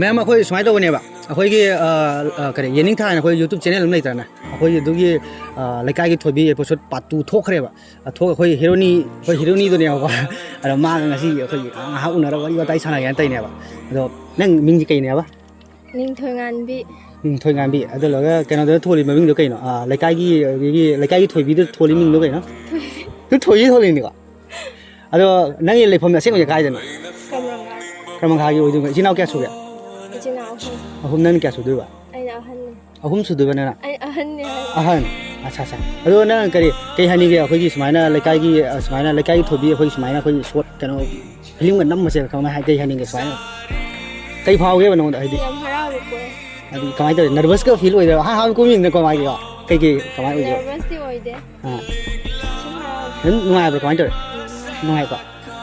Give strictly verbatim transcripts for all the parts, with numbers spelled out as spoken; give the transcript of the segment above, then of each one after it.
ꯃꯌꯥꯝ, ꯑꯩꯈꯣꯏ ꯁꯨꯃꯥꯏꯅ ꯇꯧꯕꯅꯦꯕ, ꯑꯩꯈꯣꯏꯒꯤ ꯑ, ꯑ, ꯀꯔꯤ, ꯌꯦꯅꯤꯡꯊꯥ ꯍꯥꯏꯅ ꯑꯩꯈꯣꯏ YouTube channel ꯑꯃ ꯂꯩꯇ꯭ꯔꯅꯦ, ꯑꯩꯈꯣꯏꯒꯤ ꯑꯗꯨꯒꯤ ꯑ, ꯂꯩꯀꯥꯏꯒꯤ ꯊꯣꯏꯕꯤ episode part two ꯊꯣꯛꯈ꯭ꯔꯦꯕ꯫ ꯑ, ꯊꯣꯛ ꯑꯩꯈꯣꯏ ꯍꯦꯔꯣꯅꯤ, ꯑꯩꯈꯣꯏ ꯍꯦꯔꯣꯅꯤꯗꯨꯅꯦꯕꯀꯣ꯫ ꯑꯗꯣ ꯃꯥꯒ ꯉꯁꯤ ꯑꯩꯈꯣꯏꯒꯤ ꯉꯥꯏꯍꯥꯛ ꯎꯅꯔꯒ ꯋꯥꯔꯤ ꯋꯥꯇꯥꯏ ꯁꯥꯟꯅꯒꯦꯅ ꯇꯧꯔꯤꯅꯦꯕ꯫ ꯑꯗꯣ ꯅꯪ ꯃꯤꯡꯁꯦ ꯀꯩꯅꯦꯕ? ꯅꯤꯡꯊꯣꯏꯉꯥꯟꯕꯤ꯫ ꯅꯤꯡꯊꯣꯏꯉꯥꯟꯕꯤ꯫ ꯑꯗꯨ ꯂꯣꯏꯔꯒ ꯀꯩꯅꯣꯗ ꯊꯣꯜꯂꯤ ꯃꯃꯤꯡꯗꯣ ꯀꯩꯅꯣ? ꯑ, ꯂꯩꯀꯥꯏꯒꯤ, ꯑꯗꯒꯤ ꯂꯩꯀꯥꯏꯒꯤ ꯊꯣꯏꯕꯤꯗ ꯊꯣꯜꯂꯤ ꯃꯤꯡꯗꯣ ꯀꯩꯅꯣ? ꯑꯗꯨ ꯊꯣꯏꯕꯤ ꯊꯣꯜꯂꯤꯅꯤꯀꯣ꯫ ꯑꯗꯣ ꯅꯪꯒꯤ ꯂꯩꯐꯝ ꯑꯁꯦꯡꯕꯁꯦ ꯀꯥꯏꯗꯅꯣ? ꯀꯃꯔꯪꯒꯥ꯫ ꯀꯃꯔꯪꯒꯥꯒꯤ ꯑꯣꯏꯗꯣꯏꯅꯣ? ꯏꯆꯤꯟ ꯏꯅꯥꯎ ꯀꯌꯥ ꯁꯨꯒꯦ? ꯏꯆꯤꯟ ꯏꯅꯥꯎ ꯑꯍꯨꯝ꯫ ꯑꯍꯨꯝ, ꯅꯪꯅ ꯀꯌꯥ ꯁꯨꯗꯣꯏꯕ? ꯑꯩꯅ ꯑꯍꯟꯅꯤ꯫ ꯑꯍꯨꯝ ꯁꯨꯗꯣꯏꯕ ꯅꯪꯅ? ꯑꯩ ꯑꯍꯟꯅꯤ ꯍꯥꯏꯕ꯫ ꯑꯍꯟ? ꯑꯠꯆꯥ, ꯑꯠꯆꯥ꯫ ꯑꯗꯣ ꯅꯪ ꯀꯔꯤ, ꯀꯩ ꯍꯥꯏꯅꯤꯡꯒꯦ? ꯑꯩꯈꯣꯏꯒꯤ ꯁꯨꯃꯥꯏꯅ ꯂꯩꯀꯥꯏꯒꯤ, ꯑ, ꯁꯨꯃꯥꯏꯅ ꯂꯩꯀꯥꯏꯒꯤ ꯊꯣꯏꯕꯤ, ꯑꯩꯈꯣꯏ ꯁꯨꯃꯥꯏꯅ ꯑꯩꯈꯣꯏꯒꯤ short ꯀꯩꯅꯣ, filmꯒ ꯅꯝꯕꯁꯦ ꯀꯃꯥꯏꯅ ꯍꯥꯏ, ꯀꯩ ꯍꯥꯏꯅꯤꯡꯒꯦ ꯁꯨꯃꯥꯏꯅ? ꯀꯩ ꯐꯥꯎꯒꯦꯕ ꯅꯉꯣꯟꯗ? ꯍꯥꯏꯗꯤ, ꯌꯥꯝ ꯍꯔꯥꯎꯕ ꯄꯣꯛꯑꯦ꯫ ꯍꯥꯏꯗꯤ ꯀꯃꯥꯏꯅ ꯇꯧꯔꯤ? Nervousꯀ feel ꯑꯣꯏꯗ꯭ꯔꯣ? ꯑꯍꯥꯟ ꯑꯍꯥꯟꯕ ꯀꯨꯝꯃꯤꯅꯀꯣ ꯃꯥꯒꯤꯀꯣ? ꯀꯩ ꯀꯩ ꯀꯃꯥꯏꯅ ꯑꯣꯏꯒꯦ? Nervousꯇꯤ ꯑꯣꯏꯗꯦ꯫ ꯑꯥ꯫ ꯁꯨꯝ ꯍꯔꯥꯎꯋꯦ꯫ ꯑꯗꯨꯝ ꯅꯨꯡꯉꯥꯏꯕ꯭ꯔꯥ? ꯀꯃꯥꯏꯅ ꯇꯧꯔꯤ? ꯎꯝ꯫ ꯅꯨꯡꯉꯥꯏꯀꯣ?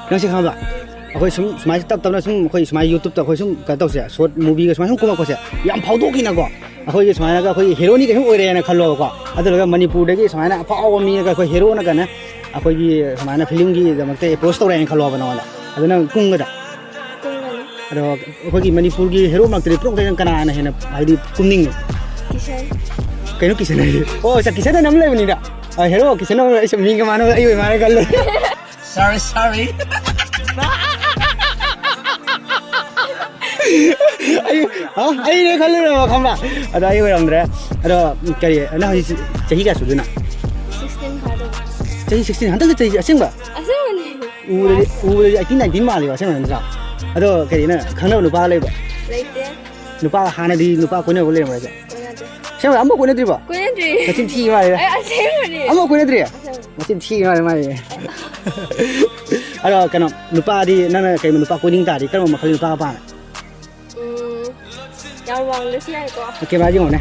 ꯅꯪꯁꯦ ꯈꯪꯕ꯭ꯔꯥ? ꯑꯩꯈꯣꯏ ꯁꯨꯝ ꯁꯨꯃꯥꯏꯅ ꯇꯞ ꯇꯞꯅ ꯁꯨꯝ ꯑꯩꯈꯣꯏ ꯁꯨꯃꯥꯏꯅ YouTubeꯇ ꯑꯩꯈꯣꯏ ꯁꯨꯝ ꯀꯩꯅꯣ ꯇꯧꯁꯦ, short movieꯒ ꯁꯨꯃꯥꯏꯅ ꯁꯨꯝ ꯀꯨꯝꯃꯛꯄꯁꯦ ꯌꯥꯝ ꯐꯥꯎꯗꯣꯛꯈꯤꯅꯀꯣ꯫ ꯑꯩꯈꯣꯏꯒꯤ ꯁꯨꯃꯥꯏꯅꯒ ꯑꯩꯈꯣꯏꯒꯤ ꯍꯦꯔꯣꯅꯤꯒ ꯁꯨꯝ ꯑꯣꯏꯔꯦꯅ ꯈꯜꯂꯣꯕꯀꯣ꯫ ꯑꯗꯨꯗꯨꯒ ꯃꯅꯤꯄꯨꯔꯗꯒꯤ ꯁꯨꯃꯥꯏꯅ ꯑꯐꯥꯎꯕ ꯃꯤꯅꯒ ꯑꯩꯈꯣꯏ ꯍꯦꯔꯣꯅꯒꯅꯦ ꯑꯩꯈꯣꯏꯒꯤ ꯁꯨꯃꯥꯏꯅ filmꯒꯤꯗꯃꯛꯇ approach ꯇꯧꯔꯛꯑꯦꯅ ꯈꯜꯂꯣꯕ ꯅꯉꯣꯟꯗ꯫ ꯑꯗꯨ ꯅꯪ ꯀꯨꯝꯒꯗ꯭ꯔꯥ? ꯀꯨꯝꯒꯅꯤ꯫ ꯑꯗꯣ ꯑꯩꯈꯣꯏꯒꯤ ꯃꯅꯤꯄꯨꯔꯒꯤ ꯍꯦꯔꯣ ꯃꯛꯇꯗꯤ ꯄꯨꯂꯞ ꯅꯪ ꯀꯅꯥꯅ ꯍꯦꯟꯅ ꯍꯥꯏꯗꯤ ꯀꯨꯝꯅꯤꯡꯉꯤ? ꯀꯤꯁꯟ꯫ ꯀꯩꯅꯣ ꯀꯤꯁꯟ ꯍꯥꯏꯗꯤ? ꯑꯣ, ꯑꯠꯆꯥ, ꯀꯤꯁꯟ ꯍꯥꯏꯅ ꯑꯃ ꯂꯩꯕꯅꯤꯗ꯫ ꯑ, ꯍꯦꯔꯣ ꯀꯤꯁꯟ ꯑꯃ ꯑꯩꯁꯨ ꯃꯤꯡꯒ ꯃꯥꯟꯅꯕ ꯑꯩ ꯑꯣꯏ ꯃꯥꯜꯂꯦ ꯈꯜꯂꯦ꯫ Sorry, sorry. ꯑꯩ, ꯍꯥ? ꯑꯩꯅꯦ ꯈꯜꯂꯨꯔꯕ, ꯈꯪꯕ꯭ꯔꯥ? ꯑꯗꯣ ꯑꯩ ꯑꯣꯏꯔꯝꯗ꯭ꯔꯦ꯫ ꯑꯗꯣ ꯀꯔꯤ, ꯅꯪ ꯍꯧꯖꯤꯛ ꯆꯍꯤ ꯀꯌꯥ ꯁꯨꯗꯣꯏꯅꯣ? Sixteen ꯐꯥꯗꯧꯕ꯫ ꯆꯍꯤ sixteen? ꯍꯟꯗꯛꯇ ꯆꯍꯤ ꯑꯁꯦꯡꯕ? ꯑꯁꯦꯡꯕꯅꯦ꯫ ꯎꯕꯗꯗꯤ, ꯎꯕꯗꯗꯤ eighteen nineteen ꯃꯥꯜꯂꯤꯀꯣ, ꯑꯁꯦꯡꯕ ꯅꯠꯇ꯭ꯔꯥ? ꯑꯗꯣ ꯀꯔꯤ, ꯅꯪ ꯈꯪꯅꯕ ꯅꯨꯄꯥ ꯂꯩꯕ꯭ꯔꯣ? ꯂꯩꯇꯦ꯫ ꯅꯨꯄꯥ ꯍꯥꯟꯅꯗꯤ ꯅꯨꯄꯥ ꯀꯣꯏꯅꯕ ꯂꯩꯔꯝꯕ꯭ꯔꯣ ꯍꯥꯏꯁꯦ? ꯀꯣꯏꯅꯗꯦ꯫ ꯑꯁꯦꯡꯕ ꯑꯝꯕꯧ ꯀꯣꯏꯅꯗ꯭ꯔꯤꯕꯣ? ꯀꯣꯏꯅꯗ꯭ꯔꯤ꯫ ꯅꯆꯤꯟ ꯊꯤ ꯃꯥꯜꯂꯦ꯫ ꯑꯩ ꯑꯁꯦꯡꯕꯅꯦ꯫ ꯑꯝꯕꯧ ꯀꯣꯏꯅꯗ꯭ꯔꯤ? ꯑꯁꯦꯡꯕ꯫ ꯃꯆꯤꯟ ꯊꯤ ꯃꯥꯜꯂꯦ ꯃꯥꯜꯂꯦ꯫ ꯑꯗꯣ ꯀꯩꯅꯣ, ꯅꯨꯄꯥꯗꯤ ꯅꯪꯅ ꯀꯩꯒꯨꯝꯕ ꯅꯨꯄꯥ ꯀꯣꯏꯅꯤꯡ ꯇꯥꯔꯗꯤ ꯀꯔꯝꯕ ꯃꯈꯜꯒꯤ ꯅꯨꯄꯥ ꯄꯥꯝꯃꯦ? ꯎꯝ, ꯌꯥꯝ ꯋꯥꯡꯗ꯭ꯔꯁꯨ ꯌꯥꯏꯀꯣ꯫ ꯀꯦꯃꯦꯔꯥ ꯌꯦꯡꯉꯣꯅꯦ꯫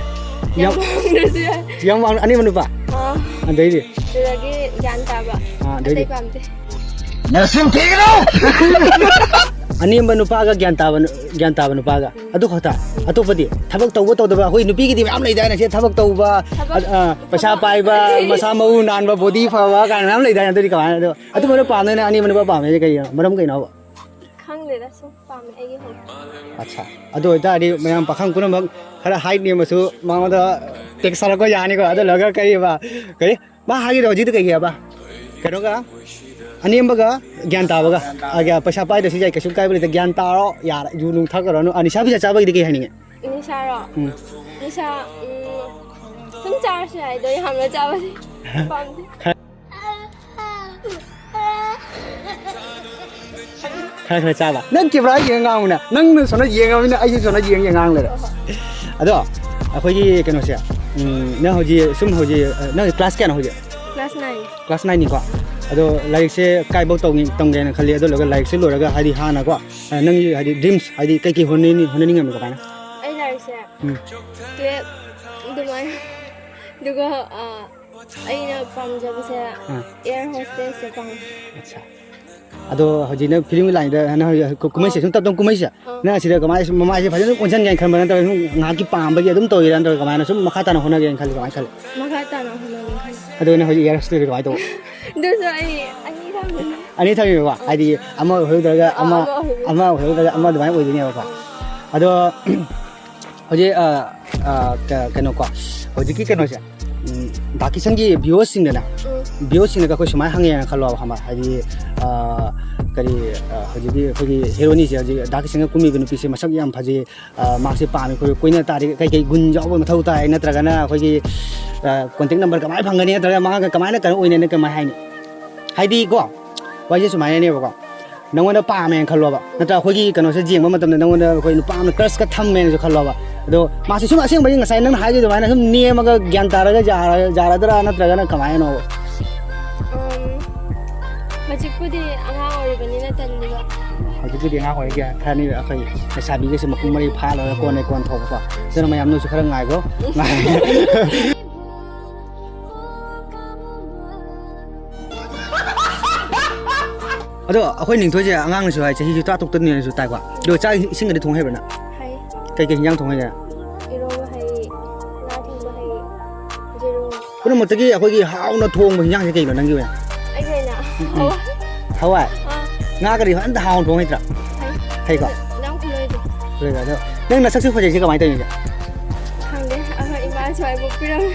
ꯌꯥꯝ ꯌꯥꯝ ꯋꯥꯡꯗ꯭ꯔꯁꯨ ꯌꯥꯏ꯫ ꯌꯥꯝ ꯋꯥꯡ-, ꯑꯅꯦꯝꯕ ꯅꯨꯄꯥ? ꯑꯥ꯫ ꯑꯗꯩꯗꯤ? ꯑꯗꯨꯗꯒꯤ ꯒ꯭ꯌꯥꯟ ꯇꯥꯕ꯫ ꯑꯥ, ꯑꯗꯩꯗꯤ? ꯑꯇꯩ ꯄꯥꯝꯗꯦ꯫ ꯅꯆꯤꯟ ꯊꯤꯒꯅꯨ! ꯑꯅꯦꯝꯕ ꯅꯨꯄꯥꯒ ꯒ꯭ꯌꯥꯟ ꯇꯥꯕ ꯅꯨ-, ꯒ꯭ꯌꯥꯟ ꯇꯥꯕ ꯅꯨꯄꯥꯒ꯫ ꯎꯝ꯫ ꯑꯗꯨ ꯈꯛꯇ? ꯎꯝ꯫ ꯑꯇꯣꯞꯄꯗꯤ? ꯊꯕꯛ ꯇꯧꯕ ꯇꯧꯗꯕ? ꯑꯩꯈꯣꯏ ꯅꯨꯄꯤꯒꯤꯗꯤ ꯃꯌꯥꯝ ꯂꯩꯗꯥꯏꯅꯦ, ꯁꯦ ꯊꯕꯛ ꯇꯧꯕ, ꯊꯕꯛ ꯑ, ꯑ, ꯄꯩꯁꯥ ꯊꯕꯛ ꯄꯥꯏꯕ, ꯃꯁꯥ ꯃꯎ ꯅꯥꯟꯕ, body ꯐꯕ ꯀꯥꯏꯅ ꯃꯌꯥꯝ ꯂꯩꯗꯥꯏꯅꯦ, ꯑꯗꯨꯗꯤ ꯀꯃꯥꯏꯅ? ꯑꯗꯣ ꯑꯗꯨꯝꯕꯗꯣ ꯄꯥꯝꯗꯣꯏꯅꯦ, ꯑꯅꯦꯝꯕ ꯅꯨꯄꯥ ꯄꯥꯝꯃꯦ ꯍꯥꯏꯁꯦ ꯀꯩꯒꯤꯅꯣ? ꯃꯔꯝ ꯀꯩꯅꯣꯕ? ꯈꯪꯗꯦ, ꯈꯪꯗꯦꯗ, ꯁꯨꯝ ꯄꯥꯝꯃꯦ ꯑꯩꯒꯤ ꯍꯣꯕꯤ꯫ ꯑꯠꯁꯥ꯫ ꯑꯗꯨ ꯑꯣꯏꯇꯥꯔꯗꯤ ꯃꯌꯥꯝ ꯄꯥꯈꯪ ꯄꯨꯝꯅꯃꯛ ꯈꯔ ꯍꯥꯏꯠ ꯅꯦꯝꯃꯁꯨ ꯃꯉꯣꯟꯗ ꯇꯦꯛꯁ ꯊꯥꯔꯛꯄ ꯌꯥꯅꯤꯀꯣ꯫ ꯑꯗꯨ ꯂꯣꯏꯔꯒ ꯀꯔꯤꯕ? ꯀꯔꯤ? ꯃꯥ ꯍꯥꯏꯒꯦꯗꯣ ꯍꯧꯖꯤꯛꯇꯤ ꯀꯩ ꯍꯥꯏꯕ? ꯀꯩꯅꯣꯒ ꯑꯅꯦꯝꯕꯒ ꯒ꯭ꯌꯥꯟ ꯇꯥꯕꯒ꯫ ꯑ, ꯒ꯭ꯌꯥꯟ-, ꯄꯩꯁꯥ ꯄꯥꯏꯗ꯭ꯔꯁꯨ ꯌꯥꯏ, ꯀꯩꯁꯨ ꯀꯥꯏꯕ ꯂꯩꯇꯦ꯫ ꯒ꯭ꯌꯥꯟ ꯇꯥꯔꯣ, ꯌꯥꯔꯦ, ꯌꯨ ꯅꯨꯡ ꯊꯛꯀꯔꯅꯨ꯫ ꯑ, ꯅꯤꯁꯥ ꯄꯤꯁꯥ ꯆꯥꯕꯒꯤꯗꯤ ꯀꯩ ꯍꯥꯏꯅꯤꯡꯉꯤ? ꯅꯤꯁꯥꯔꯣ? ꯎꯝ꯫ ꯅꯤꯁꯥ, ꯎꯝ, ꯁꯨꯝ ꯆꯥꯔꯁꯨ ꯌꯥꯏ, ꯑꯗꯣ ꯌꯥꯝꯅ ꯆꯥꯕꯗꯤ ꯄꯥꯝꯗꯦ꯫ ꯈꯔ ꯈꯔ ꯈꯔ ꯆꯥꯕ꯫ ꯅꯪ ꯀꯦꯃꯦꯔꯥ ꯌꯦꯡꯉ ꯉꯥꯡꯉꯨꯅꯦ꯫ ꯅꯪꯅ ꯁꯣꯝꯗ ꯌꯦꯡꯉꯕꯅꯤꯅ ꯑꯩꯁꯨ ꯁꯣꯝꯗ ꯌꯦꯡ ꯌꯦꯡ ꯉꯥꯡ ꯂꯩꯔꯦ꯫ ꯑꯗꯣ ꯑꯩꯈꯣꯏꯒꯤ ꯀꯩꯅꯣꯁꯦ, ꯎꯝ, ꯅꯪ ꯍꯧꯖꯤꯛ ꯁꯨꯝ ꯍꯧꯖꯤꯛ, ꯑ, ꯅꯪ ꯀ꯭ꯂꯥꯁ ꯀꯌꯥꯅꯣ ꯍꯧꯖꯤꯛ? Class nine. ꯀ꯭ꯂꯥꯁ ꯅꯥꯏꯟꯅꯤꯀꯣ꯫ ꯑꯗꯣ ꯂꯥꯏꯔꯤꯛꯁꯦ ꯀꯥꯏꯐꯥꯎ ꯇꯧꯅꯤ-, ꯇꯝꯒꯦꯅ ꯈꯜꯂꯤ? ꯑꯗꯣ ꯂꯣꯏꯔꯒ ꯂꯥꯏꯔꯤꯛꯁꯦ ꯂꯣꯏꯔꯒ ꯍꯥꯏꯗꯤ ꯍꯥꯟꯅꯀꯣ, ꯑ, ꯅꯪꯒꯤ ꯍꯥꯏꯗꯤ ꯗ꯭ꯔꯤꯝꯁ ꯍꯥꯏꯗꯤ ꯀꯩꯀꯩ ꯍꯣꯠꯅꯅꯤ-, ꯍꯣꯠꯅꯅꯤꯡꯉꯝꯃꯤ ꯀꯃꯥꯏꯅ? ꯑꯩ ꯂꯥꯏꯔꯤꯛꯁꯦ ꯎꯝ꯫ ꯇꯨꯌꯦꯜꯞ ꯑꯗꯨꯃꯥꯏꯅ꯫ ꯑꯗꯨꯒ, ꯑ, ꯑꯩꯅ ꯄꯥꯝꯖꯕꯁꯦ ꯑꯥ꯫ ꯑꯦꯌꯔ ꯍꯣꯁꯇꯦꯁꯁꯦ ꯄꯥꯝꯃꯦ꯫ ꯑꯠꯁꯥ꯫ ꯑꯗꯣ ꯍꯧꯖꯤꯛ ꯅꯪ ꯐꯤꯂꯝꯒꯤ ꯂꯥꯏꯟꯗ ꯅꯪ ꯍꯧꯖꯤꯛ ꯀꯨꯝꯍꯩꯁꯦ ꯑꯥ꯫ ꯁꯨꯝ ꯇꯞ ꯇꯞ ꯀꯨꯝꯍꯩꯁꯦ ꯑꯥ꯫ ꯅꯪ ꯑꯁꯤꯗ ꯀꯃꯥꯏꯅ ꯁꯨꯝ ꯃꯃꯥꯏꯁꯦ ꯐꯖꯅ ꯑꯣꯟꯁꯤꯟꯒꯦꯅ ꯈꯟꯕ꯭ꯔꯥ, ꯅꯠꯇ꯭ꯔꯒ ꯁꯨꯝ ꯉꯥꯏꯍꯥꯛꯀꯤ ꯄꯥꯝꯕꯒꯤ ꯑꯗꯨꯝ ꯇꯧꯔꯤꯔꯥ, ꯅꯠꯇ꯭ꯔꯒ ꯀꯃꯥꯏꯅ ꯁꯨꯝ ꯃꯈꯥ ꯇꯥꯅ ꯍꯣꯠꯅꯒꯦꯅ ꯈꯜꯂꯤ, ꯀꯃꯥꯏꯅ ꯈꯜꯂꯤ? ꯃꯈꯥ ꯇꯥꯅ ꯍꯣꯠꯅꯒꯦꯅ ꯈꯜꯂꯤ꯫ ꯑꯗꯨꯒ ꯅꯪ ꯍꯧꯖꯤꯛ ꯑꯦꯌꯔ ꯍꯣꯁꯇꯦꯁꯁꯦ ꯀꯃꯥꯏꯅ ꯇꯧꯕ? ꯑꯗꯨꯁꯨ ꯑꯩ ꯑꯅꯤ ꯊꯝꯃꯤꯅꯦ꯫ ꯑꯅꯤ ꯊꯝꯃꯤꯕꯀꯣ? ꯑꯥ꯫ ꯍꯥꯏꯗꯤ ꯑꯃ ꯑꯣꯏꯍꯧꯗ꯭ꯔꯒ ꯑꯥ, ꯑꯃ, ꯑꯃ ꯑꯣꯏꯍꯧꯗ꯭ꯔꯒ꯫ ꯑꯃ ꯑꯣꯏꯍꯧꯗ꯭ꯔꯒ ꯑꯃ ꯑꯗꯨꯃꯥꯏꯅ ꯑꯣꯏꯗꯣꯏꯅꯦꯕꯀꯣ꯫ ꯑꯗꯣ ꯍꯧꯖꯤꯛ, ꯑ, ꯑ, ꯀ-, ꯀꯩꯅꯣꯀꯣ, ꯍꯧꯖꯤꯛꯀꯤ ꯀꯩꯅꯣꯁꯦ, ꯎꯝ, ꯗꯥ ꯀꯤꯁꯟꯒꯤ ꯚ꯭ꯌꯨꯋꯔꯁꯤꯡꯗꯅꯦ, ꯎꯝ꯫ ꯚ꯭ꯌꯨꯋꯔꯁꯤꯡꯅꯒ ꯑꯩꯈꯣꯏ ꯁꯨꯃꯥꯏꯅ ꯍꯪꯉꯦꯅ ꯈꯜꯂꯣꯕ, ꯈꯪꯕ꯭ꯔꯥ? ꯍꯥꯏꯗꯤ, ꯑ, ꯀꯔꯤ, ꯑ, ꯍꯧꯖꯤꯛꯀꯤ ꯑꯩꯈꯣꯏꯒꯤ ꯍꯦꯔꯣꯅꯤꯁꯦ, ꯍꯧꯖꯤꯛ ꯗꯥ ꯀꯤꯁꯟꯒ ꯀꯨꯝꯃꯤꯕ ꯅꯨꯄꯤꯁꯦ ꯃꯁꯛ ꯌꯥꯝ ꯐꯖꯩ, ꯑ, ꯃꯍꯥꯛꯁꯦ ꯄꯥꯝꯃꯤ ꯈꯣꯠꯂꯤ, ꯀꯣꯏꯅ ꯇꯥꯔꯗꯤ ꯀꯩ ꯀꯩ ꯒꯨꯟ ꯌꯥꯎꯕ ꯃꯊꯧ ꯇꯥꯏ, ꯅꯠꯇ꯭ꯔꯒꯅ ꯑꯩꯈꯣꯏꯒꯤ, ꯑ, ꯀꯣꯟꯇꯦꯛ ꯅꯝꯕꯔ ꯀꯃꯥꯏꯅ ꯐꯪꯒꯅꯤ, ꯅꯠꯇ꯭ꯔꯒ ꯃꯍꯥꯛꯀ ꯀꯃꯥꯏꯅ ꯀꯩꯅꯣ ꯑꯣꯏꯅꯅꯤ, ꯀꯃꯥꯏꯅ ꯍꯥꯏꯅꯤ? ꯍꯥꯏꯗꯤꯀꯣ, ꯋꯥꯔꯤꯁꯦ ꯁꯨꯃꯥꯏꯅꯅꯦꯕꯀꯣ, ꯅꯪꯉꯣꯟꯗ ꯄꯥꯝꯃꯦꯅ ꯈꯜꯂꯣꯕ, ꯅꯠꯇ꯭ꯔꯥ ꯑꯩꯈꯣꯏꯒꯤ ꯀꯩꯅꯣꯁꯦ ꯌꯦꯡꯕ ꯃꯇꯝꯗ ꯅꯪꯉꯣꯟꯗ ꯑꯩꯈꯣꯏ ꯅꯨꯄꯥ ꯑꯃꯅ ꯀ꯭ꯔꯁꯀ ꯊꯝꯃꯦꯅꯁꯨ ꯈꯜꯂꯣꯕ, ꯑꯗꯣ ꯃꯥꯁꯦ ꯁꯨꯝ ꯑꯁꯦꯡꯕꯒꯤ ꯉꯁꯥꯏ ꯅꯪꯅ ꯍꯥꯏꯈꯤꯕ ꯑꯗꯨꯃꯥꯏꯅ ꯁꯨꯝ ꯅꯦꯝꯃꯒ ꯒ꯭ꯌꯥꯟ ꯇꯥꯔꯒ ꯌꯥꯔ-, ꯌꯥꯔꯗ꯭ꯔꯥ, ꯅꯠꯇ꯭ꯔꯒꯅ ꯀꯃꯥꯏꯅꯅꯣ? ꯎꯝ, ꯍꯧꯖꯤꯛꯄꯨꯗꯤ ꯑꯉꯥꯡ ꯑꯣꯏꯔꯤꯕꯅꯤꯅ ꯇꯜꯂꯤꯕ꯫ ꯍꯧꯖꯤꯛꯄꯨꯗꯤ ꯑꯉꯥꯡ ꯑꯣꯏꯔꯤ, ꯒ꯭ꯌꯥꯟ ꯈꯔꯅꯤ ꯑꯩꯈꯣꯏ ꯂꯩꯁꯥꯕꯤꯒꯁꯦ ꯃꯄꯨꯡ ꯃꯔꯩ ꯐꯥꯔꯒ ꯀꯣꯟꯅ ꯀꯣꯟ ꯊꯣꯛꯄꯀꯣ꯫ ꯑꯗꯨꯅ ꯃꯌꯥꯝ ꯅꯣꯏꯁꯨ ꯈꯔ ꯉꯥꯏꯈꯣ꯫ ꯑꯗꯣ ꯑꯩꯈꯣꯏ ꯅꯤꯡꯊꯣꯏꯁꯦ ꯑꯉꯥꯡꯅꯁꯨ ꯍꯥꯏ, ꯆꯍꯤꯁꯨ ꯇꯔꯥ ꯇꯔꯨꯛꯇꯅꯦꯅꯁꯨ ꯇꯥꯏꯀꯣ꯫ ꯑꯗꯣ ꯆꯥꯛ ꯏꯁꯤꯡꯒꯗꯤ ꯊꯣꯡ ꯍꯩꯕ꯭ꯔꯥ ꯅꯪ? ꯍꯩ꯫ ꯀꯩꯀꯩ ꯍꯤꯟꯖꯥꯡ ꯊꯣꯡ ꯍꯩꯒꯦ? ꯏꯔꯣꯟꯕ ꯍꯩ, ꯉꯥ ꯊꯣꯡꯕ ꯍꯩ, ꯌꯦꯔꯨꯝ꯫ ꯄꯨꯝꯅꯃꯛꯇꯒꯤ ꯑꯩꯈꯣꯏꯒꯤ ꯍꯥꯎꯅ ꯊꯣꯡꯕ ꯍꯤꯟꯖꯥꯡꯁꯦ ꯀꯩꯅꯣ ꯅꯪꯒꯤ ꯑꯣꯏꯅ? ꯑꯩꯒꯤ ꯑꯣꯏꯅ ꯎꯝ꯫ ꯍꯋꯥꯏ꯫ ꯍꯋꯥꯏ? ꯑꯥ꯫ ꯉꯥꯒꯗꯤ ꯐꯖꯅ ꯍꯥꯎꯅ ꯊꯣꯡ ꯍꯩꯇ꯭ꯔꯥ? ꯍꯩ꯫ ꯍꯩꯀꯣ? ꯌꯥꯝ ꯈꯨꯂꯣꯏꯗꯦ꯫ ꯈꯨꯂꯣꯏꯕ꯫ ꯑꯗꯣ ꯅꯪ ꯅꯁꯛꯁꯦ ꯐꯖꯩꯁꯦ ꯀꯃꯥꯏꯅ ꯇꯧꯔꯤꯅꯣ? ꯈꯪꯗꯦ, ꯑꯩꯈꯣꯏ ꯏꯃꯥꯅ ꯁꯨꯃꯥꯏ ꯄꯣꯛꯄꯤꯔꯝꯃꯦ꯫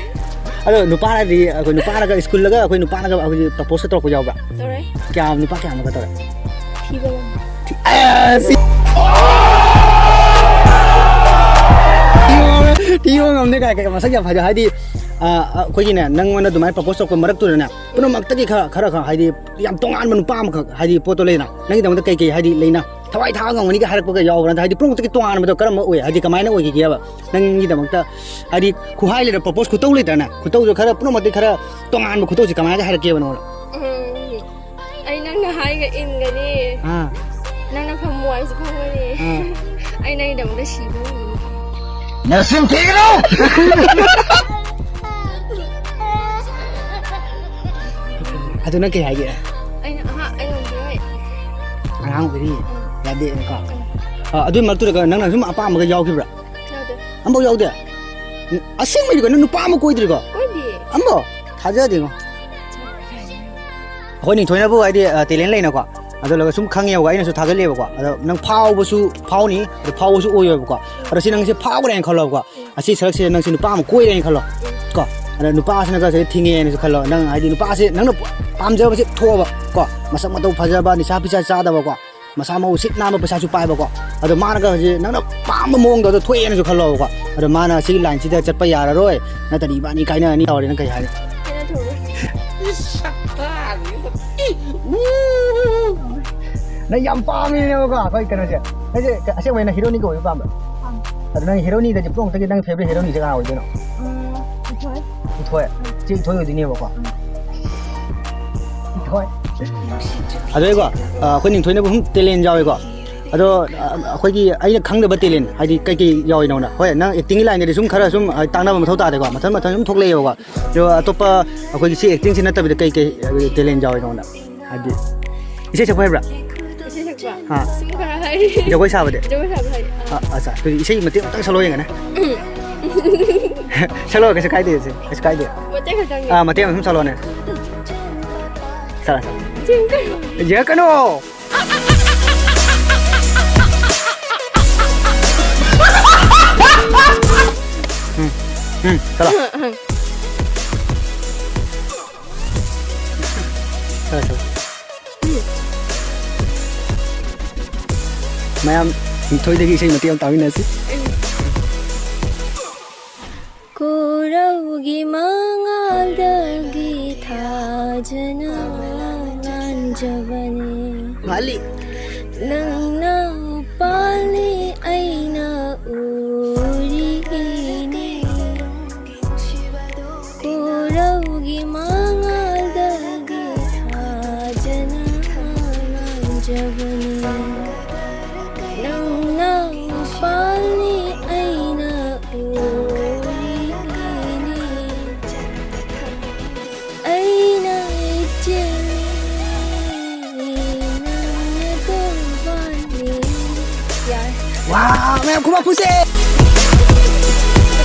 ꯑꯗꯣ ꯅꯨꯄꯥꯅꯗꯤ, ꯑꯩꯈꯣꯏ ꯅꯨꯄꯥꯅꯒ ꯁ꯭ꯀꯨꯜꯗꯒ ꯑꯩꯈꯣꯏ ꯅꯨꯄꯥꯅꯒ ꯑꯩꯈꯣꯏꯒꯤ ꯄ꯭ꯔꯄꯣꯁꯀ ꯇꯧꯔꯛꯄ ꯌꯥꯎꯕ꯭ꯔꯥ? ꯇꯧꯔꯛꯑꯦ꯫ ꯀꯌꯥꯝ, ꯅꯨꯄꯥ ꯀꯌꯥꯝꯅꯒ ꯇꯧꯔꯛꯑꯦ? ꯊꯤꯕ ꯉꯝꯗꯦ꯫ ꯊꯤ-, ꯑꯦ, ꯁꯤ-, ꯊꯤꯕ ꯉꯝꯗꯦ ꯀꯥꯏ, ꯀꯥꯏ, ꯃꯁꯛ ꯌꯥꯝ ꯐꯖꯩ꯫ ꯍꯥꯏꯗꯤ, ꯑ, ꯑꯩꯈꯣꯏꯒꯤꯅꯦ, ꯅꯪꯉꯣꯟꯗ ꯑꯗꯨꯃꯥꯏꯅ ꯄ꯭ꯔꯄꯣꯁ ꯇꯧꯔꯛꯄ ꯃꯔꯛꯇꯨꯗꯅꯦ, ꯄꯨꯝꯅꯃꯛꯇꯒꯤ ꯈꯔ, ꯈꯔ, ꯈꯔ, ꯍꯥꯏꯗꯤ, ꯌꯥꯝ ꯇꯣꯉꯥꯟꯕ ꯅꯨꯄꯥ ꯑꯃꯈꯛ, ꯍꯥꯏꯗꯤ, ꯄꯣꯠꯇꯣ ꯂꯩꯅ, ꯅꯪꯒꯤꯗꯃꯛꯇ ꯀꯩ ꯀꯩ, ꯍꯥꯏꯗꯤ, ꯂꯩꯅ, ꯊꯋꯥꯏ ꯊꯥꯕ ꯉꯝꯒꯅꯤꯒ ꯍꯥꯏꯔꯛꯄꯒ ꯌꯥꯎꯕ꯭ꯔꯥ? ꯅꯠꯇ꯭ꯔ ꯍꯥꯏꯗꯤ, ꯄꯨꯝꯅꯃꯛꯇꯒꯤ ꯇꯣꯉꯥꯟꯕꯗꯣ ꯀꯔꯝꯕ ꯑꯣꯏ? ꯍꯥꯏꯗꯤ, ꯀꯃꯥꯏꯅ ꯑꯣꯏꯈꯤꯒꯦꯕ ꯅꯪꯒꯤꯗꯃꯛꯇ? ꯍꯥꯏꯗꯤ, ꯈꯨꯍꯥꯏ ꯂꯩꯗꯅ, ꯄ꯭ꯔꯄꯣꯁ ꯈꯨꯇꯧ ꯂꯩꯗꯅ, ꯈꯨꯇꯧꯗꯣ ꯈꯔ, ꯄꯨꯝꯅꯃꯛꯇꯒꯤ ꯈꯔ ꯇꯣꯉꯥꯟꯕ ꯈꯨꯇꯧꯁꯦ ꯀꯃꯥꯏꯅꯒ ꯍꯥꯏꯔꯛꯀꯦꯕ ꯅꯉꯣꯟꯗ? ꯎꯝ, ꯑꯩ ꯅꯪꯅ ꯍꯥꯏꯒ ꯏꯟꯒꯅꯤ꯫ ꯑꯥ꯫ ꯅꯪꯅ ꯐꯝꯃꯨ ꯍꯥꯏꯁꯨ ꯐꯝꯒꯅꯤ꯫ ꯑꯥ꯫ ꯑꯩ ꯅꯪꯒꯤꯗꯃꯛꯇ ꯁꯤꯕ ꯉꯝꯒꯅꯤ꯫ ꯅꯆꯤꯟ ꯊꯤꯒꯅꯨ! ꯑꯗꯨ ꯅꯪ ꯀꯩ ꯍꯥꯏꯒꯦ? ꯑꯩꯅ, ꯑꯍꯥ, ꯑꯩ ꯉꯝꯈꯤꯔꯣꯏ꯫ ꯑꯉꯥꯡ ꯑꯣꯏꯔꯤ꯫ ꯎꯝ꯫ ꯌꯥꯗꯦ ꯀꯣ꯫ ꯎꯝ꯫ ꯑ, ꯑꯗꯨꯏ ꯃꯔꯛꯇꯨꯗꯒ ꯅꯪꯅ ꯁꯨꯝ ꯑꯄꯥꯝꯕꯒ ꯌꯥꯎꯈꯤꯕ꯭ꯔꯥ? ꯌꯥꯎꯗꯦ꯫ ꯑꯝꯐꯥꯎ ꯌꯥꯎꯗꯦ? ꯎꯝ, ꯑꯁꯦꯡꯕꯩꯗꯤꯀꯣ, ꯅꯪ ꯅꯨꯄꯥ ꯑꯃ ꯀꯣꯏꯗ꯭ꯔꯤꯀꯣ? ꯀꯣꯏꯗꯤꯌꯦ꯫ ꯑꯝꯐꯥꯎ? ꯊꯥꯖꯗꯦꯉꯣ꯫ ꯑꯩꯈꯣꯏ ꯅꯤꯡꯊꯣꯏꯅꯕꯨ ꯍꯥꯏꯗꯤ, ꯑ, ꯇꯦꯂꯦꯟ ꯂꯩꯅꯀꯣ꯫ ꯑꯗꯨ ꯂꯣꯏꯔꯒ ꯁꯨꯝ ꯈꯪꯉꯦꯕꯀꯣ, ꯑꯩꯅꯁꯨ ꯊꯥꯒꯠꯂꯦꯕꯀꯣ꯫ ꯑꯗꯣ ꯅꯪ ꯐꯥꯎꯕꯁꯨ ꯐꯥꯎꯅꯤ, ꯑꯗꯣ ꯐꯥꯎꯕꯁꯨ ꯑꯣꯏꯌꯣꯏꯕꯀꯣ꯫ ꯑꯗꯣ ꯁꯤ ꯅꯪꯁꯦ ꯐꯥꯎꯈ꯭ꯔꯦꯅ ꯈꯜꯂꯣꯕꯀꯣ꯫ ꯑꯁꯤ ꯁꯔꯛꯁꯤꯗ ꯅꯪꯁꯦ ꯅꯨꯄꯥ ꯑꯃ ꯀꯣꯏꯔꯦꯅ ꯈꯜꯂꯣ ꯀꯣ꯫ ꯑꯗ ꯅꯨꯄꯥꯁꯤꯅ ꯈꯔ ꯊꯤꯡꯉꯦꯅꯁꯨ ꯈꯜꯂꯣ꯫ ꯅꯪ ꯍꯥꯏꯗꯤ ꯅꯨꯄꯥꯁꯦ ꯅꯪꯅ ꯄꯥꯝꯖꯕꯁꯦ ꯊꯣꯛꯑꯕ ꯀꯣ꯫ ꯃꯁꯛ ꯃꯇꯧ ꯐꯖꯕ, ꯅꯤꯁꯥ ꯄꯤꯁꯥ ꯆꯥꯗꯕꯀꯣ꯫ ꯃꯁꯥ ꯃꯎ ꯁꯤꯠ ꯅꯥꯟꯕ, ꯄꯩꯁꯥꯁꯨ ꯄꯥꯏꯕꯀꯣ꯫ ꯑꯗꯣ ꯃꯥꯅꯒ ꯍꯧꯖꯤꯛ ꯅꯪꯅ ꯄꯥꯝꯕ ꯃꯑꯣꯡꯗꯣ ꯑꯗꯣ ꯊꯣꯛꯑꯦꯅꯁꯨ ꯈꯜꯂꯣꯕꯀꯣ꯫ ꯑꯗꯣ ꯃꯥꯅ ꯁꯤꯒꯤ ꯂꯥꯏꯟꯁꯤꯗ ꯆꯠꯄ ꯌꯥꯔꯔꯣꯏ, ꯅꯠꯇ꯭ꯔꯗꯤ ꯏꯕꯥꯅꯤ ꯀꯥꯏꯅꯔꯅꯤ ꯇꯧꯔꯦ, ꯅꯪ ꯀꯩ ꯍꯥꯏꯅꯤ? ꯀꯩꯅꯣ ꯇꯧꯔꯣꯏ꯫ ꯅꯪ ꯌꯥꯝ ꯄꯥꯝꯃꯤꯅꯦꯕꯀꯣ ꯑꯩꯈꯣꯏ ꯀꯩꯅꯣꯁꯦ꯫ ꯅꯪꯁꯦ ꯑꯁꯦꯡꯕꯩ ꯅꯪ ꯍꯤꯔꯣꯅꯤꯒ ꯑꯣꯏꯕ ꯄꯥꯝꯕ꯭ꯔꯥ? ꯄꯥꯝꯃꯤ꯫ ꯑꯗꯣ ꯅꯪ ꯍꯤꯔꯣꯅꯤꯗꯗꯤ ꯄꯨꯝꯅꯃꯛꯇꯒꯤ ꯅꯪ ꯐꯦꯕꯔꯦꯠ ꯍꯤꯔꯣꯅꯤꯁꯦ ꯀꯅꯥ ꯑꯣꯏꯗꯣꯏꯅꯣ? ꯎꯝ, ꯏꯊꯣꯏ꯫ ꯏꯊꯣꯏ? ꯎꯝ꯫ ꯆꯦ ꯏꯊꯣꯏ ꯑꯣꯏꯗꯣꯏꯅꯦꯕꯀꯣ꯫ ꯎꯝ꯫ ꯏꯊꯣꯏ꯫ ꯑꯗꯣ ꯑꯩꯀꯣ, ꯑ, ꯑꯩꯈꯣꯏ ꯅꯤꯡꯊꯣꯏꯅꯕꯨ ꯁꯨꯝ ꯇꯦꯂꯦꯟ ꯌꯥꯎꯋꯦꯀꯣ꯫ ꯑꯗꯣ, ꯑ, ꯑꯩꯈꯣꯏꯒꯤ ꯑꯩꯅ ꯈꯪꯗꯕ ꯇꯦꯂꯦꯟ ꯍꯥꯏꯗꯤ ꯀꯩꯀꯩ ꯌꯥꯎꯋꯤ ꯅꯉꯣꯟꯗ? ꯍꯣꯏ, ꯅꯪ ꯑꯦꯛꯇꯤꯡꯒꯤ ꯂꯥꯏꯟꯗꯗꯤ ꯁꯨꯝ ꯈꯔ ꯁꯨꯝ, ꯑ, ꯇꯥꯛꯅꯕ ꯃꯊꯧ ꯇꯥꯗꯦꯀꯣ, ꯃꯊꯪ ꯃꯊꯪ ꯁꯨꯝ ꯊꯣꯛꯂꯛꯑꯦꯕꯀꯣ꯫ ꯑꯗꯣ ꯑꯇꯣꯞꯄ ꯑꯩꯈꯣꯏꯒꯤ ꯁꯤ ꯑꯦꯛꯇꯤꯡꯁꯤ ꯅꯠꯇꯕꯤꯗ ꯀꯩ ꯀꯩ, ꯑ, ꯇꯦꯂꯦꯟ ꯌꯥꯎꯋꯤ ꯅꯉꯣꯟꯗ? ꯍꯥꯏꯗꯤ ꯏꯁꯩ ꯁꯛꯄ ꯍꯩꯕ꯭ꯔꯥ? ꯏꯁꯩ ꯁꯛꯄ? ꯑꯥ꯫ ꯁꯨꯝ ꯈꯔ ꯍꯩ꯫ ꯖꯒꯣꯏ ꯁꯥꯕꯗꯤ? ꯖꯒꯣꯏ ꯁꯥꯕ ꯍꯩ꯫ ꯑꯥ꯫ ꯑ, ꯑꯠꯆꯥ, ꯑꯗꯨꯗꯤ ꯏꯁꯩ ꯃꯇꯦꯛ ꯑꯃꯇꯪ ꯁꯛꯂꯛꯑꯣ ꯌꯦꯡꯒꯦꯅꯦ꯫ ꯎꯝ꯫ ꯁꯛꯂꯛꯑꯣ, ꯀꯩꯁꯨ ꯀꯥꯏꯗꯦ, ꯁꯦ, ꯀꯩꯁꯨ ꯀꯥꯏꯗꯦ꯫ ꯃꯇꯦꯛ ꯈꯛꯇꯪꯅꯦ꯫ ꯑꯥ, ꯃꯇꯦꯛ ꯑꯃ ꯁꯨꯝ ꯁꯛꯂꯛꯑꯣꯅꯦ꯫ ꯁꯛꯂꯛꯑꯣ, ꯁꯛꯂꯛꯑꯣ꯫ ꯌꯦꯡꯒꯅꯨ꯫ ꯌꯦꯡꯉꯛꯀꯅꯨ! ꯎꯝ, ꯆꯠꯂꯣ꯫ ꯆꯠꯂꯣ, ꯆꯠꯂꯣ꯫ ꯃꯌꯥꯝ, ꯊꯣꯏꯗꯒꯤ ꯏꯁꯩ ꯃꯇꯦꯛ ꯑꯃ ꯇꯥꯃꯤꯟꯅꯁꯤ꯫ ꯀꯣꯔꯧꯒꯤ ꯃꯉꯥꯜꯗꯒꯤ ꯊꯥꯖꯅ ꯉꯥꯟꯖꯕꯅꯤ꯫ ꯃꯥꯜꯂꯤ꯫ ꯅꯪꯅ ꯎꯄꯥꯜꯅꯤ ꯑꯩꯅ ꯎꯔꯤꯅꯤ꯫ ꯀꯣꯔꯧꯒꯤ ꯃꯉꯥꯜꯗꯒꯤ ꯊꯥꯖꯅ ꯉꯥꯟꯖꯕꯅꯤ꯫ ꯅꯪꯅ ꯎꯄꯥꯜꯅꯤ ꯑꯩꯅ ꯎꯔꯤꯅꯤ꯫ ꯑꯩꯅ ꯏꯆꯦꯜꯅꯤ, ꯅꯪꯅ ꯇꯣꯔꯕꯥꯟꯅꯤ꯫ ꯌꯥꯔꯦ꯫ ꯋꯥ, ꯃꯌꯥꯝ ꯈꯨꯕꯥꯛ ꯈꯨꯁꯦ꯫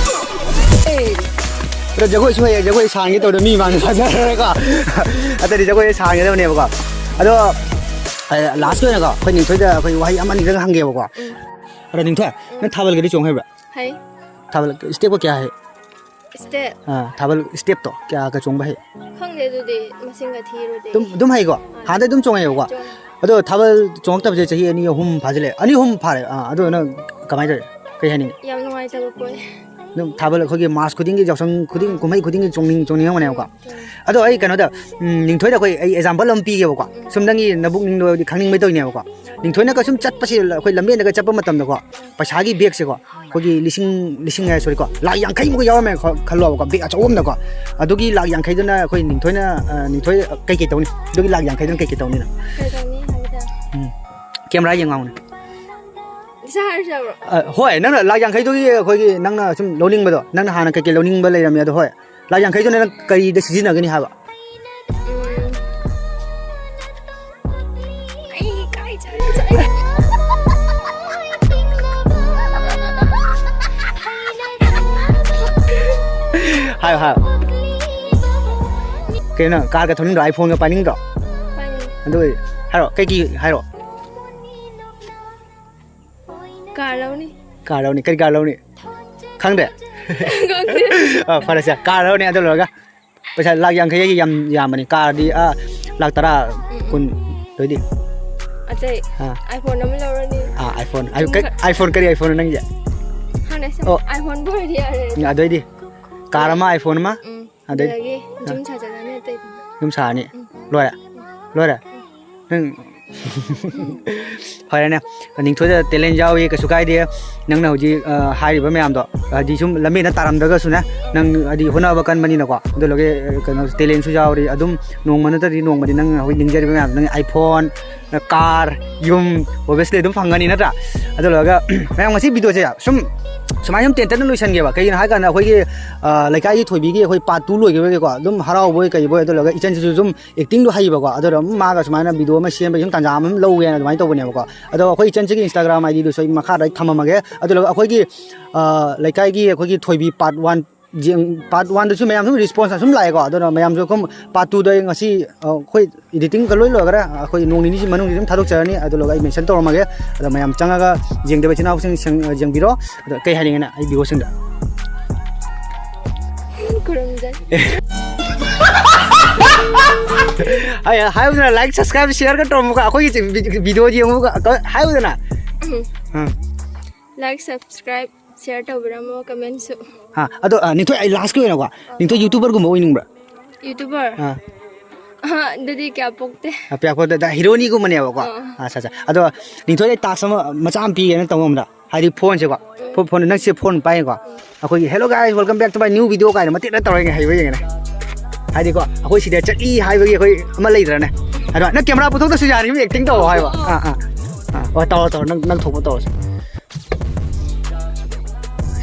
ꯑꯗꯣ ꯖꯒꯣꯏꯁꯨ ꯍꯩꯌꯦ, ꯖꯒꯣꯏ ꯁꯥꯡꯒꯦ ꯇꯧꯗ ꯃꯤ ꯃꯥꯡꯗ ꯁꯥꯖꯔꯒꯀꯣ꯫ ꯑꯇꯩꯗꯤ ꯖꯒꯣꯏ ꯁꯥꯡꯒꯗꯕꯅꯦꯕꯀꯣ꯫ ꯑꯗꯣ, ꯑ, ꯂꯥꯁꯀꯤ ꯑꯣꯏꯅꯀꯣ, ꯑꯩꯈꯣꯏ ꯅꯤꯡꯊꯣꯏꯗ ꯑꯩꯈꯣꯏ ꯋꯥꯍꯩ ꯑꯃ ꯑꯅꯤꯗꯪ ꯍꯪꯒꯦꯕꯀꯣ꯫ ꯎꯝ꯫ ꯑꯗꯣ ꯅꯤꯡꯊꯣꯏ, ꯎꯝ꯫ ꯅꯪ ꯊꯥꯕꯜꯒꯗꯤ ꯆꯣꯡ ꯍꯩꯕ꯭ꯔꯥ? ꯍꯩ꯫ ꯊꯥꯕꯜ ꯁ꯭ꯇꯦꯞꯀ ꯀꯌꯥ ꯍꯩ? ꯁ꯭ꯇꯦꯞ? ꯑꯥ, ꯊꯥꯕꯜ ꯁ꯭ꯇꯦꯞꯇꯣ ꯀꯌꯥꯒ ꯆꯣꯡꯕ ꯍꯩ? ꯈꯪꯗꯦ, ꯑꯗꯨꯗꯤ ꯃꯁꯤꯡꯒ ꯊꯤꯔꯨꯗꯦ꯫ ꯑꯗꯨꯝ, ꯑꯗꯨꯝ ꯍꯩꯀꯣ? ꯑꯥ꯫ ꯍꯥꯟꯅꯗꯩ ꯑꯗꯨꯝ ꯆꯣꯡꯉꯦꯕꯀꯣ? ꯆꯣꯡꯉꯦ꯫ ꯑꯗꯣ ꯊꯥꯕꯜ ꯆꯣꯡꯉꯛꯇꯕꯁꯦ ꯆꯍꯤ ꯑꯅꯤ ꯑꯍꯨꯝ ꯐꯥꯖꯤꯜꯂꯛꯑꯦ꯫ ꯑꯅꯤ ꯑꯍꯨꯝ ꯐꯥꯔꯦ꯫ ꯑꯥ, ꯑꯗꯣ ꯅꯪ ꯀꯃꯥꯏꯅ ꯇꯧꯔꯤ? ꯀꯩ ꯍꯥꯏꯅꯤꯡꯉꯤ? ꯌꯥꯝ ꯅꯨꯡꯉꯥꯏꯇꯕ ꯄꯣꯛꯑꯦ꯫ ꯑꯗꯨꯝ ꯊꯥꯕꯜ ꯑꯩꯈꯣꯏꯒꯤ ꯃꯥꯔꯁ ꯈꯨꯗꯤꯡꯒꯤ, ꯌꯥꯎꯁꯪ ꯈꯨꯗꯤꯡ, ꯀꯨꯝꯍꯩ ꯈꯨꯗꯤꯡꯒꯤ ꯆꯣꯡꯅꯤꯡ-, ꯆꯣꯡꯅꯤꯡꯉꯝꯒꯅꯦꯕꯀꯣ? ꯎꯝ, ꯆꯣꯡꯉꯦ꯫ ꯑꯗꯣ ꯑꯩ ꯀꯩꯅꯣꯗ, ꯎꯝ, ꯅꯤꯡꯊꯣꯏꯗ ꯑꯩꯈꯣꯏ, ꯑꯩ ꯑꯦꯛꯖꯥꯝꯄꯜ ꯑꯃ ꯄꯤꯒꯦꯕꯀꯣ꯫ ꯎꯝ꯫ ꯁꯨꯝ ꯅꯪꯒꯤ ꯅꯕꯨꯛꯅꯤꯡꯗꯣ ꯍꯥꯏꯗꯤ ꯈꯪꯅꯤꯡꯕꯩ ꯇꯧꯔꯤꯅꯦꯕꯀꯣ꯫ ꯎꯝ꯫ ꯅꯤꯡꯊꯣꯏꯅꯒ ꯁꯨꯝ ꯆꯠꯄꯁꯦ ꯑꯩꯈꯣꯏ ꯂꯝꯕꯦꯟꯗꯒ ꯆꯠꯄ ꯃꯇꯝꯗꯀꯣ, ꯄꯩꯁꯥꯒꯤ ꯕꯦꯒꯁꯦꯀꯣ, ꯑꯩꯈꯣꯏꯒꯤ ꯂꯤꯁꯤꯡ, ꯂꯤꯁꯤꯡ ꯍꯥꯏ, ꯁꯣꯔꯤꯀꯣ, ꯂꯥꯛ ꯌꯥꯡꯈꯩꯃꯨꯛꯀ ꯌꯥꯎꯔꯝꯃꯦ ꯈ-, ꯈꯜꯂꯣꯕꯀꯣ, ꯕꯦꯒ ꯑꯆꯧꯕ ꯑꯃꯗꯀꯣ꯫ ꯑꯗꯨꯒꯤ ꯂꯥꯛ ꯌꯥꯡꯈꯩꯗꯨꯅ ꯑꯩꯈꯣꯏ ꯅꯤꯡꯊꯣꯏꯅ, ꯑ, ꯅꯤꯡꯊꯣꯏ ꯀꯩꯀꯩ ꯇꯧꯅꯤ? ꯑꯗꯨꯒꯤ ꯂꯥꯛ ꯌꯥꯡꯈꯩꯗꯨꯅ ꯀꯩꯀꯩ ꯇꯧꯅꯤ ꯅꯪ? ꯀꯩ ꯇꯧꯅꯤ ꯍꯥꯏꯕꯗ? ꯎꯝ꯫ ꯀꯦꯃꯦꯔꯥ ꯌꯦꯡ ꯉꯥꯡꯉꯨꯅꯦ꯫ ꯏꯁꯥ ꯍꯥꯏꯔꯁꯨ ꯌꯥꯕ꯭ꯔꯣ? ꯑ, ꯍꯣꯏ, ꯅꯪꯅ ꯂꯥꯛ ꯌꯥꯡꯈꯩꯗꯨꯒꯤ ꯑꯩꯈꯣꯏꯒꯤ ꯅꯪꯅ ꯁꯨꯝ ꯂꯧꯅꯤꯡꯕꯗꯣ, ꯅꯪꯅ ꯍꯥꯟꯅ ꯀꯩꯀꯩ ꯂꯧꯅꯤꯡꯕ ꯂꯩꯔꯝꯃꯤ ꯑꯗꯣ, ꯍꯣꯏ, ꯂꯥꯛ ꯌꯥꯡꯈꯩꯗꯨꯅ ꯅꯪ ꯀꯔꯤꯗ ꯁꯤꯖꯤꯟꯅꯒꯅꯤ ꯍꯥꯏꯕ? ꯎꯝ꯫ ꯑꯩ ꯀꯥꯏ ꯆꯠꯂꯤ? ꯍꯥꯏꯌꯣ, ꯍꯥꯏꯌꯣ꯫ ꯀꯩꯅꯣ, ꯅꯪ ꯀꯥꯔꯒ ꯊꯧꯅꯤꯡꯗ꯭ꯔꯣ? ꯑꯥꯏꯐꯣꯟꯒ ꯄꯥꯏꯅꯤꯡꯗ꯭ꯔꯣ? ꯄꯥꯏꯅꯤꯡꯉꯤ꯫ ꯑꯗꯨ ꯑꯣꯏ-, ꯍꯥꯏꯔꯣ, ꯀꯩꯒꯤ ꯍꯥꯏꯔꯣ? ꯀꯥꯔ ꯂꯧꯅꯤ꯫ ꯀꯥꯔ ꯂꯧꯅꯤ꯫ ꯀꯔꯤ ꯀꯥꯔ ꯂꯧꯅꯤ? ꯈꯪꯗꯦ? ꯈꯪꯗꯦ꯫ ꯑ, ꯐꯔꯦꯁꯦ, ꯀꯥꯔ ꯂꯧꯔꯅꯤ, ꯑꯗꯨ ꯂꯣꯏꯔꯒ ꯄꯩꯁꯥ ꯂꯥꯛ ꯌꯥꯡꯈꯩ ꯍꯥꯏꯁꯤ ꯌꯥꯝ ꯌꯥꯝꯕꯅꯤ, ꯀꯥꯔꯗꯤ, ꯑ, ꯂꯥꯛ ꯇꯔꯥ, ꯎꯝ, ꯎꯝ꯫ ꯀꯨꯟ ꯂꯣꯏꯗꯤ꯫ ꯑꯇꯩ ꯑꯥ꯫ iPhone ꯑꯃ ꯂꯧꯔꯅꯤ꯫ ꯑꯥ, iPhone꯫ ꯑꯥꯏ-, ꯀ-, iPhone ꯀꯔꯤ iPhone ꯅꯪꯒꯤ? ꯍꯥꯟꯅ ꯁꯨꯝ ꯑꯣ꯫ iPhone ꯕꯨ ꯑꯣꯏꯔꯗꯤ ꯌꯥꯔꯦ꯫ ꯎꯝ, ꯑꯗꯩꯗꯤ? ꯀꯥꯔ ꯑꯃ, iPhone ꯑꯃ? ꯎꯝ꯫ ꯑꯗꯩ? ꯑꯗꯒꯤ ꯑꯥ꯫ ꯌꯨꯝ ꯁꯥꯖꯜꯂꯅꯤ ꯑꯇꯩꯗꯤ꯫ ꯌꯨꯝ ꯁꯥꯔꯅꯤ? ꯎꯝ꯫ ꯂꯣꯏꯔꯦ? ꯎꯝ꯫ ꯂꯣꯏꯔꯦ? ꯎꯝ꯫ ꯅꯪ ꯐꯔꯦꯅꯦ, ꯅꯤꯡꯊꯣꯏꯗ talent ꯌꯥꯎꯏ, ꯀꯩꯁꯨ ꯀꯥꯏꯗꯦ꯫ ꯅꯪꯅ ꯍꯧꯖꯤꯛ, ꯑ, ꯍꯥꯏꯔꯤꯕ ꯃꯌꯥꯝꯗꯣ, ꯍꯥꯏꯗꯤ ꯁꯨꯝ ꯂꯝꯕꯤꯗ ꯇꯥꯔꯝꯗ꯭ꯔꯒꯁꯨꯅꯦ, ꯅꯪ ꯍꯥꯏꯗꯤ ꯍꯣꯠꯅꯕ ꯀꯟꯕꯅꯤꯅꯀꯣ, ꯑꯗꯨ ꯂꯣꯏꯒꯤ, ꯑ, ꯀꯩꯅꯣ, talentꯁꯨ ꯌꯥꯎꯔꯤ꯫ ꯑꯗꯨꯝ ꯅꯣꯡꯃ ꯅꯠꯇ꯭ꯔꯗꯤ ꯅꯣꯡꯃꯗꯤ ꯅꯪ ꯍꯧꯖꯤꯛ ꯅꯤꯡꯖꯔꯤꯕ ꯃꯌꯥꯝꯗꯣ, ꯅꯪ iPhone, car, ꯌꯨꯝ, obviously ꯑꯗꯨꯝ ꯐꯪꯒꯅꯤ ꯅꯠꯇ꯭ꯔꯥ? ꯑꯗꯨ ꯂꯣꯏꯔꯒ, ꯃꯌꯥꯝ ꯉꯁꯤ videoꯁꯦ ꯁꯨꯝ ꯁꯨꯃꯥꯏꯅ ꯁꯨꯝ ꯇꯦꯟꯇꯛꯅ ꯂꯣꯏꯁꯟꯒꯦꯕ꯫ ꯀꯩꯒꯤꯅꯣ ꯍꯥꯏ ꯀꯥꯟꯗ ꯑꯩꯈꯣꯏꯒꯤ, ꯑ, ꯂꯩꯀꯥꯏꯒꯤ ꯊꯣꯏꯕꯤꯒꯤ ꯑꯩꯈꯣꯏ part two ꯂꯣꯏꯈꯤꯕꯒꯤꯀꯣ, ꯑꯗꯨꯝ ꯍꯔꯥꯎꯕꯣꯏ ꯀꯩꯕꯣꯏ, ꯑꯗꯨ ꯂꯣꯏꯔꯒ ꯏꯆꯟꯁꯤꯁꯨ ꯁꯨꯝ actingꯗꯣ ꯍꯩꯕꯀꯣ, ꯑꯗꯨꯅ ꯑꯗꯨꯝ ꯃꯥꯒ ꯁꯨꯃꯥꯏꯅ video ꯑꯃ ꯁꯦꯝꯕꯒꯤ ꯁꯨꯝ ꯇꯥꯟꯖꯥ ꯑꯃ ꯂꯧꯒꯦꯅ ꯑꯗꯨꯃꯥꯏꯅ ꯇꯧꯕꯅꯦꯕꯀꯣ꯫ ꯑꯗꯣ ꯑꯩꯈꯣꯏ ꯏꯆꯟꯁꯤꯒꯤ Instagram IDꯗꯨꯁꯨ ꯑꯩ ꯃꯈꯥꯗ ꯑꯩ ꯊꯝꯃꯝꯃꯒꯦ꯫ ꯑꯗꯨ ꯂꯣꯏꯔꯒ ꯑꯩꯈꯣꯏꯒꯤ, ꯑ, ꯂꯩꯀꯥꯏꯒꯤ ꯑꯩꯈꯣꯏꯒꯤ ꯊꯣꯏꯕꯤ part one ꯌꯦꯡ-, part oneꯗꯁꯨ ꯃꯌꯥꯝ ꯁꯨꯝ response ꯑꯁꯨꯝ ꯂꯥꯛꯑꯦꯀꯣ, ꯑꯗꯨꯅ ꯃꯌꯥꯝꯁꯨ ꯀꯨꯝ part twoꯗ ꯑꯩ ꯉꯁꯤ, ꯑ, ꯑꯩꯈꯣꯏ editingꯒ ꯂꯣꯏ ꯂꯣꯏꯈꯔꯦ꯫ ꯑꯩꯈꯣꯏ ꯅꯣꯡ ꯅꯤꯅꯤꯁꯤ ꯃꯅꯨꯡꯁꯤꯗ ꯑꯗꯨꯝ ꯊꯥꯗꯣꯛꯆꯔꯅꯤ꯫ ꯑꯗꯨ ꯂꯣꯏꯔꯒ ꯑꯩ mention ꯇꯧꯔꯝꯃꯒꯦ꯫ ꯑꯗꯣ ꯃꯌꯥꯝ ꯆꯪꯉꯒ ꯌꯦꯡꯗꯕ ꯏꯆꯤꯟ ꯏꯅꯥꯎꯁꯤꯡ ꯁꯦꯡ-, ꯌꯦꯡꯕꯤꯔꯣ꯫ ꯑꯗꯣ ꯀꯩ ꯍꯥꯏꯅꯤꯡꯉꯤꯅ ꯑꯩ videoꯁꯤꯡꯗ? ꯈꯨꯔꯨꯝꯖꯔꯤ꯫ ꯍꯥꯏ-, ꯍꯥꯏꯌꯨꯗꯅ, like, subscribe, shareꯒ ꯇꯧꯔꯝꯃꯨꯀꯣ꯫ ꯑꯩꯈꯣꯏꯒꯤ ꯚꯤ-, ꯚꯤ-, video ꯌꯦꯡꯉꯨꯀꯣ꯫ ꯍꯥꯏꯌꯨꯗꯅ꯫ ꯎꯝ꯫ ꯎꯝ꯫ Like, subscribe, share ꯇꯧꯕꯤꯔꯝꯃꯣ, commentꯁꯨ꯫ ꯍꯥ, ꯑꯗꯣ, ꯑ, ꯅꯤꯡꯊꯣꯏ, ꯑꯩ lastꯀꯤ ꯑꯣꯏꯅꯀꯣ, ꯅꯤꯡꯊꯣꯏ YouTuberꯒꯨꯝꯕ ꯑꯣꯏꯅꯤꯡꯕ꯭ꯔꯥ? YouTuber? ꯑꯥ꯫ ꯑꯍ, ꯑꯗꯨꯗꯤ ꯀꯌꯥ ꯄꯣꯛꯇꯦ꯫ ꯑ, ꯄꯤꯌꯥꯀꯣꯠꯇ heroꯅꯤꯒꯨꯝꯕꯅꯦꯕꯀꯣ꯫ ꯑꯥ꯫ ꯑꯠꯆꯥ, ꯑꯠꯆꯥ꯫ ꯑꯗꯣ ꯅꯤꯡꯊꯣꯏꯗ task ꯑꯃ ꯃꯆꯥ ꯑꯃ ꯄꯤꯒꯦꯅ ꯇꯧꯕ ꯑꯃꯗ, ꯍꯥꯏꯗꯤ phoneꯁꯦꯀꯣ꯫ ꯎꯝ꯫ Phone, phone, ꯅꯪꯁꯦ phone ꯄꯥꯏꯌꯦꯀꯣ꯫ ꯎꯝ꯫ ꯑꯩꯈꯣꯏꯒꯤ "Hello guys, welcome back to my new video" ꯀꯥꯏꯅ ꯃꯇꯦꯛꯅ ꯇꯧꯔꯒ ꯍꯩꯕ ꯌꯦꯡꯒꯦꯅꯦ꯫ ꯍꯥꯏꯗꯤꯀꯣ, ꯑꯩꯈꯣꯏ ꯁꯤꯗ ꯆꯠꯂꯤ ꯍꯥꯏꯕꯒꯤ ꯑꯩꯈꯣꯏ ꯑꯃ ꯂꯩꯗ꯭ꯔꯅꯦ? ꯑꯗꯣ ꯅꯪ camera ꯄꯨꯊꯣꯛꯇꯁꯨ ꯌꯥꯅꯤ, ꯑꯗꯨꯝ acting ꯇꯧ ꯍꯥꯏꯕ꯫ ꯑꯥ, ꯑꯥ꯫ ꯑꯥ, ꯍꯣꯏ, ꯇꯧꯔꯣ, ꯇꯧꯔꯣ, ꯅꯪ, ꯅꯪ ꯊꯣꯛꯄ ꯇꯧꯔꯁꯤ꯫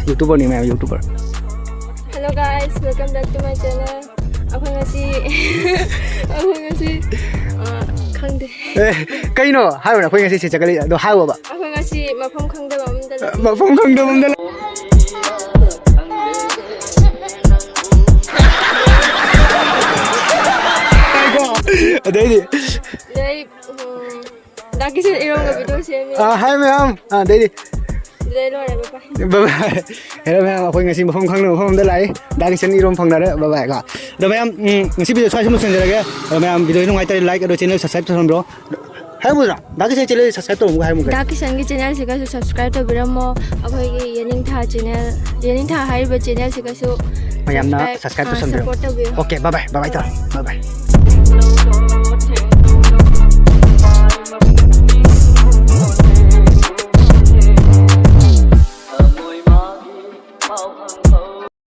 YouTuberꯅꯤ ꯃꯌꯥꯝ, YouTuber꯫ Hello guys, welcome back to my channel. ꯑꯩꯈꯣꯏ ꯉꯁꯤ, ꯑꯩꯈꯣꯏ ꯉꯁꯤ, ꯑ, ꯈꯪꯗꯦ꯫ ꯑꯦ, ꯀꯩꯅꯣ? ꯍꯥꯏꯔꯣꯅꯦ, ꯑꯩꯈꯣꯏ ꯉꯁꯤ ꯁꯤ ꯆꯠꯀꯅꯤ, ꯑꯗꯣ ꯍꯥꯏꯔꯣꯕ꯫ ꯑꯩꯈꯣꯏ ꯉꯁꯤ ꯃꯐꯝ ꯈꯪꯗꯕ ꯑꯃꯗ ꯂꯩ꯫ ꯃꯐꯝ ꯈꯪꯗꯕ ꯑꯃꯗ ꯂꯩ꯫ ꯑꯗꯩꯗꯤ? ꯑꯗꯩ, ꯎꯝ, ꯗꯥ ꯀꯤꯁꯟ ꯏꯔꯣꯝꯒ video ꯁꯦꯝꯃꯤ꯫ ꯑꯥ, ꯍꯥꯏ ꯃꯌꯥꯝ꯫ ꯑꯥ, ꯑꯗꯩꯗꯤ? ꯁꯤꯗꯩ ꯂꯣꯏꯔꯦ, bye bye꯫ Bye bye꯫ Hello ꯃꯌꯥꯝ, ꯑꯩꯈꯣꯏ ꯉꯁꯤ ꯃꯐꯝ ꯈꯪꯗꯕ ꯃꯐꯝ ꯑꯃꯗ ꯂꯥꯛꯏ꯫ ꯗꯥ ꯀꯤꯁꯟ ꯏꯔꯣꯝ ꯐꯪꯅꯔꯦ꯫ Bye bye ꯀꯣ꯫ ꯑꯗꯣ ꯃꯌꯥꯝ, ꯎꯝ, ꯉꯁꯤ video ꯁ꯭ꯋꯥꯏꯁꯤꯗ ꯂꯣꯏꯁꯤꯟꯖꯔꯒꯦ꯫ ꯑꯗꯣ ꯃꯌꯥꯝ, video ꯅꯨꯡꯉꯥꯏꯇꯔꯗꯤ like, ꯑꯗꯣ channel subscribe ꯇꯧꯁꯟꯕꯤꯔꯣ꯫ ꯍꯥꯏꯔꯝꯃꯨꯗ꯭ꯔꯥ? ꯗꯥ ꯀꯤꯁꯟ channel subscribe ꯇꯧꯔꯝꯃꯨ ꯍꯥꯏꯔꯝꯃꯨ ꯀꯩꯅꯣ꯫ ꯗꯥ ꯀꯤꯁꯟꯒꯤ channelꯁꯤꯒꯁꯨ subscribe ꯇꯧꯕꯤꯔꯝꯃꯣ꯫ ꯑꯩꯈꯣꯏꯒꯤ ꯌꯦꯅꯤꯡꯊꯥ channel, ꯌꯦꯅꯤꯡꯊꯥ ꯍꯥꯏꯔꯤꯕ channelꯁꯤꯒꯁꯨ ꯃꯌꯥꯝꯅ subscribe, subscribe ꯑ, ꯇꯧꯁꯟꯕꯤꯔꯝꯃꯨ꯫ Support ꯇꯧꯕꯤꯌꯨ꯫ Okay, bye bye, bye bye ꯇꯧꯔꯣ, bye bye꯫